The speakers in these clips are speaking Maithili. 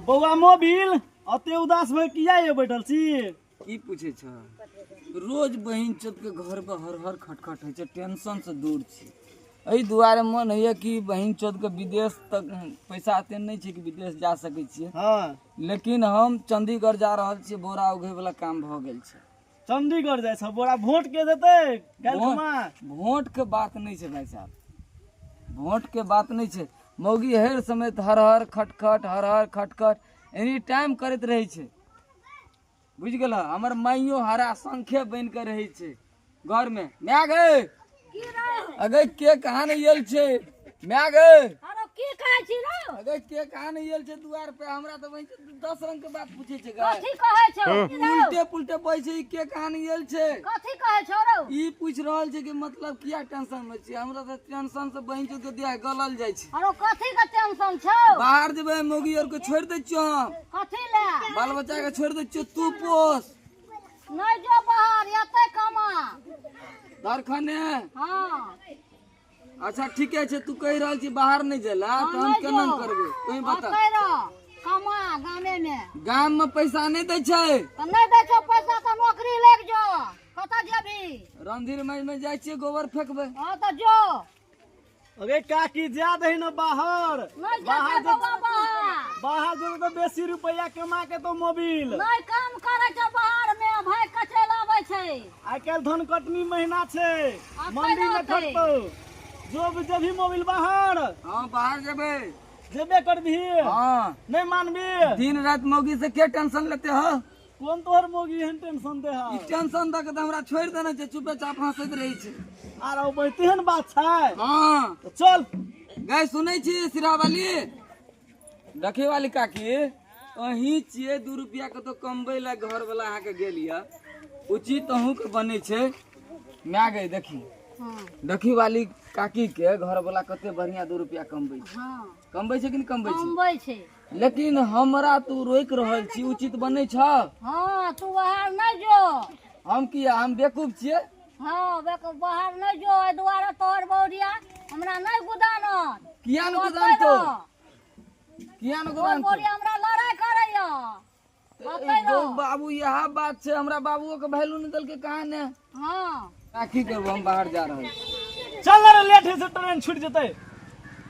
बौआ मोबिल अते उदास भए किया ये बैठल छी? की पूछे छ, रोज बहिन चोत के घर पर हर हर खटखट होइ छै, टेंशन से दूर छी। एहि दुआरे मन होइए कि बहिन चोत के विदेश तक पैसा एते नहि छै कि विदेश जा सकै छियै। हाँ। लेकिन हम चंडीगढ़ जा रहल छियै, बोरा उघै वाला काम भऽ गेल छै। चंडीगढ़ जाइ छ बोरा, वोट के देतै काल्हि खुमा? वोट के बात नहि छै भाई साहब, वोट के बात नहि छै। मौगी हर समय हर हर खटखट हर हर खटखट एनी टाइम करैत रहै छै, बुझि गेल? हमर माइयो हरा शंखे बनि के रहै छै घर में। माय गे, अगे के कहाँ नहि आयल छै? माय गे, अरे की कहै छी रे? अगे के कहाँ नहि आयल छै दुआर पे? हमरा तऽ वही 10 रंग के बात पूछे छै। कथी कहै छौ? उल्टे पुलटे कहै छै, ई के कहाँ नहि आयल छै? कथी कहै छौ रौ? ई पूछ रहल छै कि मतलब किया टेंशन में छी? हमरा तऽ टेंशन से बहिन चोद के देह गलल जाइ छै। अरे कथी के टेंशन छौ? बाहर जेबै, मौगी आर के छोड़ि दै छियौ हम। कथी ले? बाल बच्चा के छोड़ि दै छियौ, तू पोस। नहि जो बाहर, एतै कमा। दरखने? हाँ। अच्छा ठीके छै, तू कहि रहल छी बाहर नहि जेला तऽ हम नहि केना जो। करबै, तू बता। एतै रह, कमा गामे में। गाम में पैसा नहि दै छै। तऽ नहि दै छौ पैसा तऽ नौकरी लागि जो, कतऽ जेबही? रणधीर माइ में जाइ छियै, गोबर फेकबै। हाँ तऽ जो। अरे काकी जा दही न बाहर। नहि जेतै बाहर बौआ बाहर। बाहर जेतै तऽ बेसी रुपैआ कमा के तो मोबिल। नहि काम करै छै बाहर में, भाई कचै लाबै छै। आइ काल्हि धन कटनी महीना छै, आ मंडी में केना होतै? खटतौ। जो जेबही मोबिल बाहर? हाँ बाहर जेबै। जेबे करबही? हाँ। नहि मानबी? दिन राति मौगी से के टेंशन लेते हो? कोन तोहर मौगी एहन टेंशन दे है? ई टेंशन दऽ के तऽ हमरा छोड़ि देने छै, चुपे चाप हंसैत रहै छै। आर ओ तेहन बात छै? हाँ। तऽ चल। गै सुनै छी सिरा वाली, देखी वाली काकी, अहीं छियै 2 रुपया कतौ कमबै लए घर वाला अहाँके गेल यऽ, उचित अहूँके बनै छै। माय गै देखी, देखी वाली काकी के घर वाला कते बढ़िया 2 रुपया कमबै छै। हाँ। कमबै छै कि नहि कमबै छै? कमबै छै। लेकिन हमरा तू रोकि रहल छी, उचित बनै छ? हाँ तू बाहर नहि जो। हम किया, हम बेवकूफ छियै? हाँ बाहर नहि जो, एहि दुआरे तोहर बौरिया हमरा नहि गुदानत। किया ने ओतै गुदानतौ? रह। किया ने तोहर गुदानतौ? बौरिया हमरा लड़ाइ करैया। ओतै रह। बाबू इएह बात छै, हमरा बाबुओ के वैल्यू नहि देलकै कहाँ ने। हाँ। आ की करबो, हम बाहर जा रहल छी। चल रे, लेट होइ छै, ट्रेन छूटि जेतै।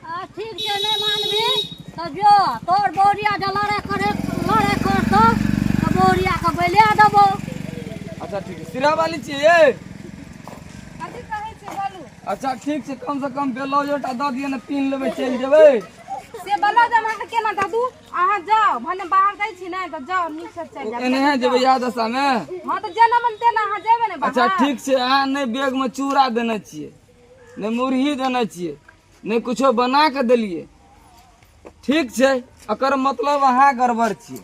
आ ठीक छै, नहि मानबी तऽ जो, तोहर बौरिया जे लड़ाइ करे लड़ाइ करतौ तऽ बौरिया के बैले देबौ। अच्छा ठीक छै, सिरा वाली छियै? कथी कहै छै बोलू। अच्छा ठीक छै, कम से कम ब्लाउजो टा दऽ दिअ ने, पिन्ह लेबै, चलि जेबै। से ब्लाउज हम अहाँके केना दऽ दू? अहाँ जाउ, भने बाहर जाइ छी ने तऽ जाउ, नीक से चलि जाउ। एनाहे जेबै इएह दशा मे? हाँ तऽ जेना मन तेना अहाँ जेबै ने बाहर। अच्छा ठीक छै, अहाँ नहि बैग मे चूड़ा देने छियै, नहि मुरही देने छियै, नहि कुछो बना के देलियै। ठीक छै, एकर मतलब अहाँ गड़बड़ छियै।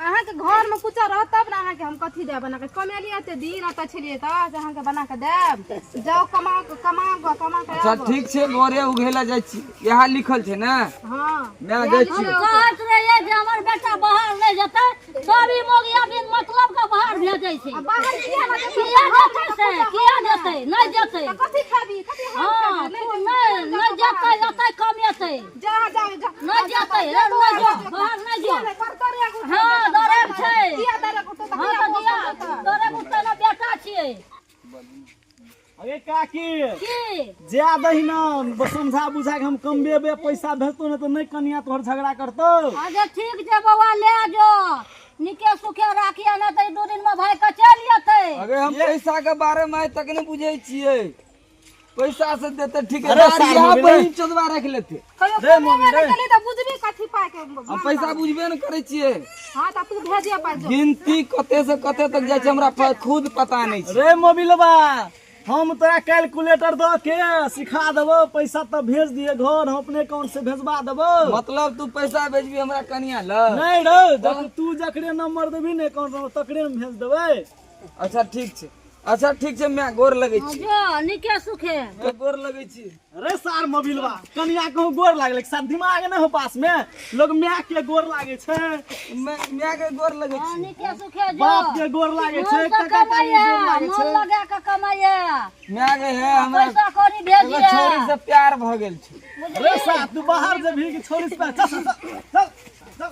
अहाँके घर में कुछो रहत तब ने अहाँके हम कथी देब बना के? कमेलियै एते दिन, ओतऽ छलियै तऽ से अहाँके बना के देब? जाउ कमा कमा कऽ, कमा के अच्छा आबू। ठीक छै, घरे उघै लए जाइ छी, इएह लिखल छै ने? हाँ। मैं जाइ छी। हम कहैत रहियै जे हमर बेटा बाहर नहि जेतै, तब ई मौगिया बिन मतलब के बाहर भेजै छै। आ बाहर किया ने जेतै? किया जेतै से? किया जेतै? नहि जेतै। तऽ कथी खेबी? कथी हम हाँ, खेबै? तू नहि नहि जेतै, एतै कमेतै। जा जा जा। नहि जेतै रे, नहि जो बाहर, नहि जो। हाँ दरेक छै। किया दरेक उठतौ तऽ? हाँ किया तऽ दिया दरेक उठतै ने, बेटा छियै। अरे काकी। की? जा दही न, समझा बुझा के हम कमबेबे, पैसा भेजतो ने तऽ नहि कनिया तोहर झगड़ा करतौ। अच्छा ठीक छै बौआ, ले जो, निके सुखे राखिए, नहि तऽ ई 2 दिन में भाई के चलि जेतै। अगे हम पैसा के बारे में आइ तक नहि बुझै छियै, पैसा से देते ठीक है, अरे दाढ़ी सार यहाँ मोबिल बहिन चोदवा रख लेते। कहियो रे कमेबे मम्मी, नहि रे। केली तऽ बुझबी कथी पाइ के। हम पैसा बुझबे ने करै छियै। हाँ तऽ तू भेजिए पाइ जो। गिनती कते से कते तक जाइ छै हमरा खुद पता नहि छै। रे मोबिलबा, हम तोरा कैलकुलेटर दऽ के सिखा देबो, पैसा तऽ भेज दिए घर, हम अपने अकाउंट से भेजवा देबो। मतलब तू पैसा भेजबी हमरा कनिया लग? नहीं रे, तू जकरे नंबर देबी ने अकाउंट नंबर, तकरे हम भेज देबै। अच्छा ठीक छै, अच्छा ठीक छै, मैं गोर लगै छी। जो निके सुखे। मैं गोर लगै छी। रे सार मोबिलबा, कनिया कहूँ गोर लागलै, सार दिमाग नहि हो पास में, लोग my के गोर लागै छै। मैं के गोर लगै हाँ, छी। निके सुखे जो। बाप के गोर लागै छै, मन से काका काकी के गोर कमाइए, लागै मन छै। लगा के कमाइए। मैं के है हमरा पैसा कौड़ी एगो भेजिए। छोरी से प्यार भ गेल छै। रे सार तू बाहर जेबही कि छोरी से? चल चल चल चल।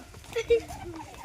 बेटी।